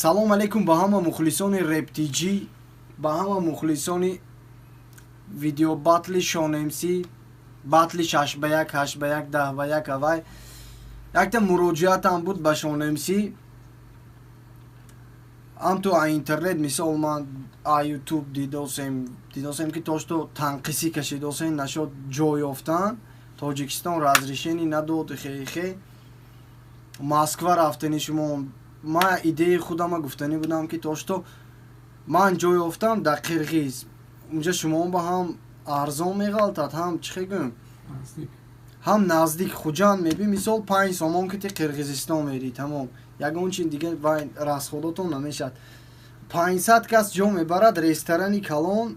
Салом алейкум ба ҳама мухлисони Рептиҷӣ, ба ҳама мухлисони видеобатли Шонмс, батли 6 ба 1, 8 ба 1, 10 ба 1. Авай якта муроҷиатам буд ба Шонмс. Ам ту а интернет, мисол, ман а Ютуб дидосем, ки то что танқисӣ кашидосен, нашод ҷой ёфтан, Тоҷикистон разрешение надод, хе Москва рафтани шумо. Ман идеяи худама гуфтанӣ будам, ки то что ман ҷой ёфтам дар Қирғиз, унҷа шумо ба ҳам арзон меғалтад, ҳам чӣ хе гӯем, ҳам наздик. Хуҷанд меби, мисол, 5 сомон ки ти Қирғизистон мери, тамом, ягон чи дига вай расходотон намешавад. 500 кас ҷо мебарад ресторани калон.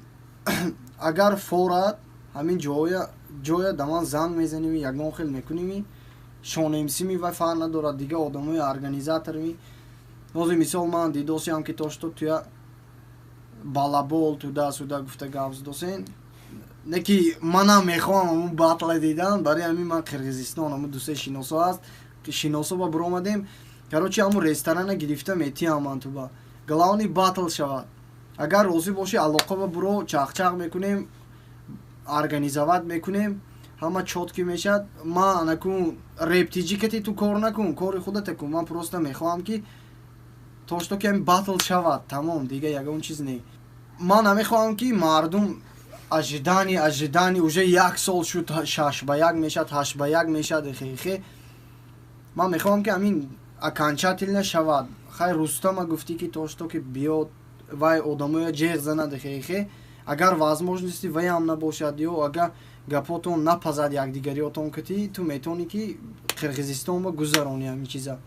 Агар форад, ҳамин ҷоя да ман занг мезаними, ягон хел мекуними, Шонемсими, вай фарқ надорад, дига одамои организаторми. Ҳозир, мисол, ман дидосиам, ки то что туя балабол туда сюда гуфта гап задосен, не ки манам мехоҳам ҳамун батла дидан. Барои ҳамин ман Қирғизистон ҳамун дусе шиносо аст, шиносо ба биромадем. Короче, ҳамун ресторана гирифта метиҳам ман туба, главный батл шавад. Агар розӣ бошӣ, алоқа ба буро, чақчақ мекунем, организовать мекунем, ҳама чёткий мешавад. Ман анакун Рептиҷӣ кати ту кор накун, кори худата кун. Ман просто мехоҳам, ки то что ки ҳамин батл шавад, тамом, дига ягон чиз не. Ман намехоҳам, ки мардум ожидание, ожидание, уже як сол шуд, 6 ба 1 мешавад, 8 ба 1 мешавад, хе. Ман мехоҳам, ки ҳамин окончательно шавад. Хай, Рустама гуфтӣ, ки то что ки биёд, вай одамоя ҷеғ занад, хе. Агар возможности ваям набошад ё агар гапотон напазад якдигариётон кати, ту метавонӣ, ки Қирғизистон ба гузаронӣ ҳамин чиза.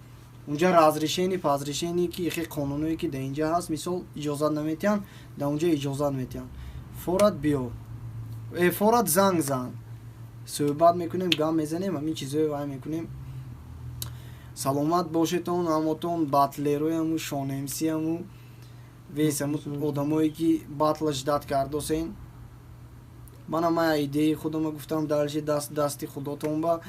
Унҷа разрешение пазрешение ки хе қонуное, ки дар инҷа ҳаст, мисол, иҷозат наметиҳанд, дар унҷа иҷозат метиҳанд. Форат биё, форат занг зан, суҳбат мекунем, гап мезанем, ҳамин чизое вай мекунем. Саломат бошетон ҳамотон, батлерояму, Шонемсияму, вес ҳаму одамое, ки батла ждать кардосен. Мана ман идеяи худама гуфтам, дальше дасти худотон ба.